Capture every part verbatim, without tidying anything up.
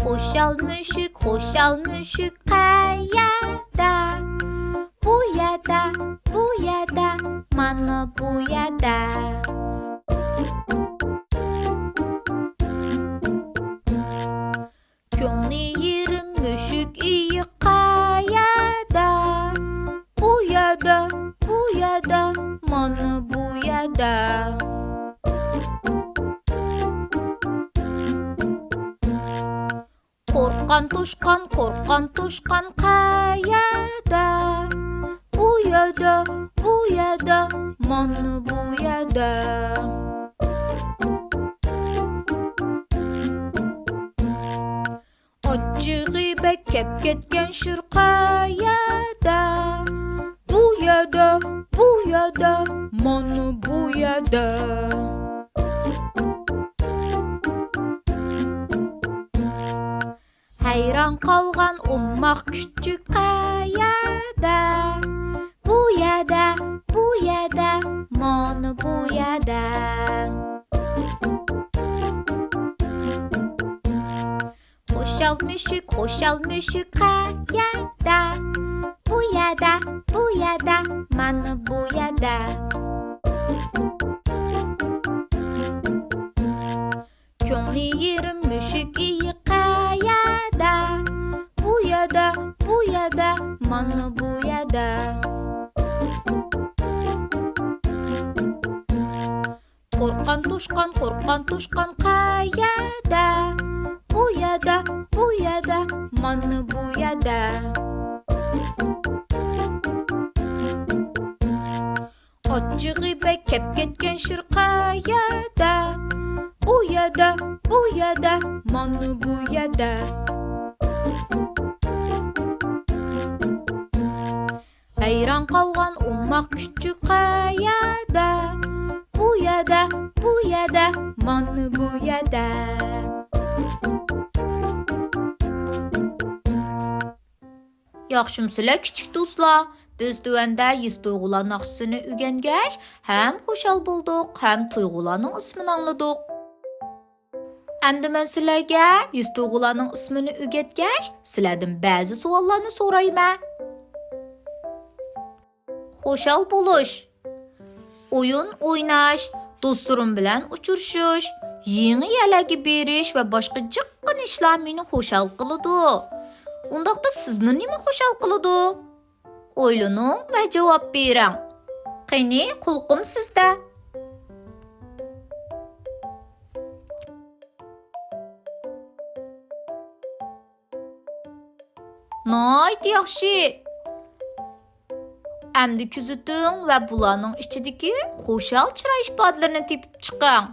خۇشال مۈشۈك، خۇشال مۈشۈك قەيەردە؟ بۇ يەردە، بۇ يەردە، مانا بۇ يەردە. كۆڭلى يېرىم مۈشۈك ئېيى قەيەردە؟ بۇ يەردە، بۇ يەردە، مانا بۇ يەردە. قورققان توشقان، قورققان توشقان قەيەردە؟ بۇ يەردە، بۇ يەردە، مانا بۇ يەردە. ئاچچىقى بەك كەپ كەتكەن شىر قەيەردە؟ بۇ يەردە، بۇ يەردە، مانا بۇ يەردە. ھەيران قالغان ئوماق كۈچۈك قەيەردە؟ بۇ يەردە، بۇ يەردە، مانا بۇ يەردە. خۇشال مۈشۈك، خۇشال مۈشۈك قەيەردە؟ بۇ يەردە، بۇ يەردە، مانا بۇ يەردە. كۆڭلى يېرىم مۈشۈك ئېيى قەيەردە؟ بۇ يەردە، بۇ يەردە، مانا بۇ يەردە. قورققان توشقان، قورققان توشقان قەيەردە؟ بۇ يەردە، بۇ يەردە، مانا بۇ يەردە. ئاچچىقى بەك كەپ كەتكەن شىر قەيەردە؟ بۇ يەردە، بۇ يەردە، مانا بۇ يەردە. ھەيران قالغان ئوماق كۈچۈك قەيەردە؟ بۇ يەردە، بۇ يەردە، مانا بۇ يەردە. ياخشىمۇسىلەر كىچىك دوستلار؟ بىز تۆۋەندە ھېس تۇيغۇلار ناخشىسىنى ئۆگەنگەچ، ھەم خۇشال بولدۇق، ھەم تۇيغۇلارنىڭ ئىسمىنى ئاڭلىدۇق. ئەمدى مەن سىلەرگە ھېس تۇيغۇلارنىڭ ئىسمىنى ئۆگەتكەچ، سىلەردىن بەزى سوئاللارنى سورايمەن. خۇشال بولۇش، ئويۇن ئويناش، دوستلىرىم بىلەن ئۇچرىشىش، يېڭى يەرلەرگە بېرىش ۋە باشقا جىققىنە ئىشلار مېنى خۇشال قىلىدۇ. ئۇنداقتا سىزنى نېمە خۇشال قىلىدۇ؟ ئويلىنىڭ ۋە جاۋاب بېرىڭ. قېنى، قۇلىقىم سىزدە. ناھايىتى ياخشى! ئەمدى كۆزىتىڭ ۋە بۇلارنىڭ ئىچىدىكى خۇشال چىراي ئىپادىلىرىنى تېپىپ چىقىڭ.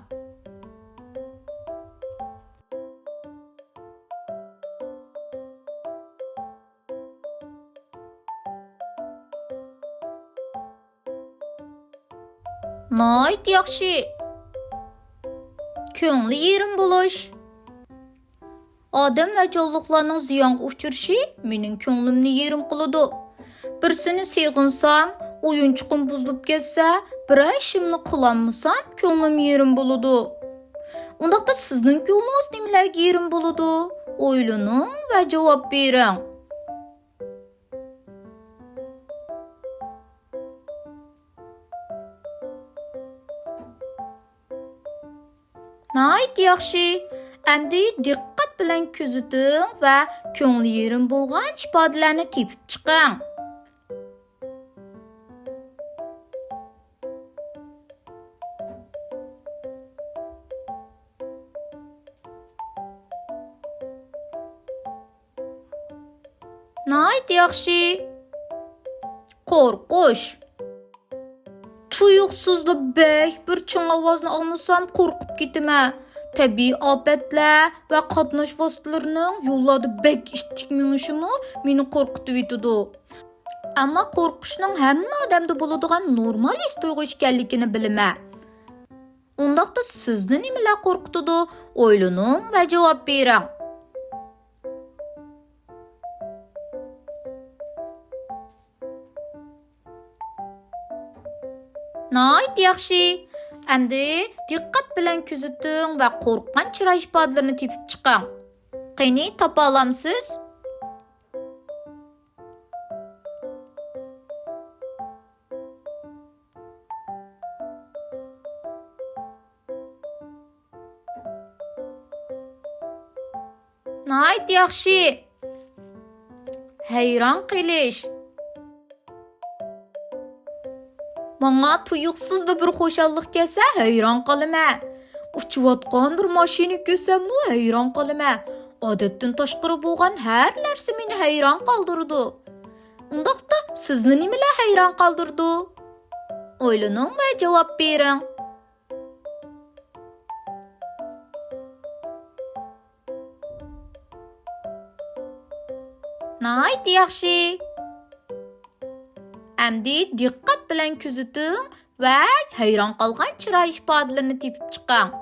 ناھايىتى ياخشى! كۆڭلى يېرىم بولۇش. ئادەم ۋە جانلىقلارنىڭ زىيانغا ئۇچرىشى مېنىڭ كۆڭلۈمنى يېرىم قىلىدۇ. بىرسىنى سېغىنسام، ئويۇنچۇقۇم بۇزۇلۇپ كەتسە، بىرەر ئىشىمنى قىلالمىسام، كۆڭلۈم يېرىم بولىدۇ. ئۇنداقتا سىزنىڭ كۆڭلىڭىز نېمىلەرگە يېرىم بولىدۇ؟ ئويلىنىڭ ۋە جاۋاب بېرىڭ. ناھايىتى ياخشى. ئەمدى دىققەت بىلەن كۆزىتىڭ ۋە كۆڭلى يېرىم بولغان ئىپادىلەرنى تېپىپ چىقىڭ. ناھايىتى ياخشى. قورقۇش. تۇيۇقسىزلا بەك بىر چىڭ ئاۋازنى ئاڭلىسام، قورقۇپ كېتىمەن. تەبىئىي ئاپەتلەر ۋە قاتناش ۋاسىتىلىرىنىڭ يوللاردا بەك ئىتتىك مېڭىشىمۇ مېنى قورقۇتۇۋېتىدۇ. ئەمما قورقۇشنىڭ ھەممە ئادەمدە بولىدىغان نورمال ھېس تۇيغۇ ئىكەنلىكىنى بىلىمەن. ئۇنداقتا سىزنى نېمىلەر قورقۇتىدۇ؟ ئويلىنىڭ ۋە جاۋاب بېرىڭ. ناھايىتى ياخشى. ئەمدى دىققەت بىلەن كۆزىتىڭ ۋە قورققان چىراي ئىپادىلىرىنى تېپىپ چىقىڭ. قېنى، تاپالامسىز؟ ناھايىتى ياخشى. ھەيران قېلىش. ماڭا تۇيۇقسىزلا بىر خۇشاللىق كەلسە، ھەيران قالىمەن. ئۇچۇۋاتقان بىر ماشىنا كۆرسەممۇ ھەيران قالىمەن. ئادەتتىن تاشقىرى بولغان ھەر نەرسە مېنى ھەيران قالدۇرىدۇ. ئۇنداقتا سىزنى نېمىلەر ھەيران قالدۇرىدۇ؟ ئويلىنىڭ ۋە جاۋاب بېرىڭ. ناھايىتى ياخشى. ئەمدى دىققەت بىلەن كۆزىتىڭ ۋە ھەيران قالغان چىراي ئىپادىلىرىنى تېپىپ چىقىڭ.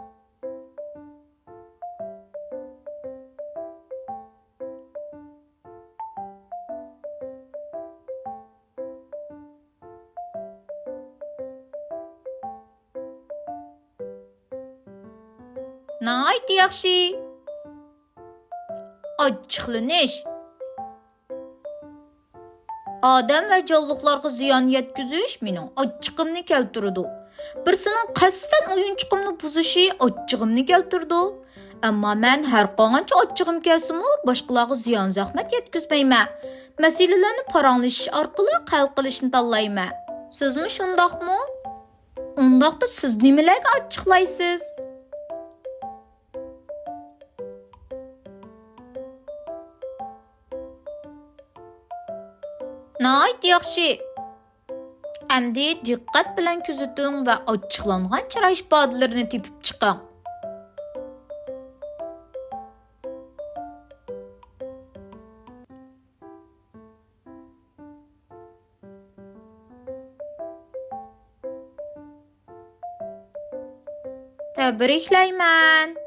ناھايىتى ياخشى. ئاچچىقلىنىش. ئادەم ۋە جانلىقلارغا زىيان يەتكۈزۈش مېنىڭ ئاچچىقىمنى كەلتۈرىدۇ. بىرسىنىڭ قەستەن ئويۇنچۇقۇمنى بۇزۇشى ئاچچىقىمنى كەلتۈرىدۇ. ئەمما مەن ھەر قانچە ئاچچىقىم كەلسىمۇ، باشقىلارغا زىيان-زەخمەت يەتكۈزمەيمەن. مەسىلىلەرنى پاراڭلىشىش ئارقىلىق ھەل قىلىشنى تاللايمەن. سىزمۇ شۇنداقمۇ؟ ئۇنداقتا سىز نېمىلەرگە ئاچچىقلايسىز؟ ناھايىتى ياخشى. ئەمدى دىققەت بىلەن كۆزىتىڭ ۋە ئاچچىقلانغان چىراي ئىپادىلىرىنى تېپىپ چىقىڭ. تەبرىكلەيمەن.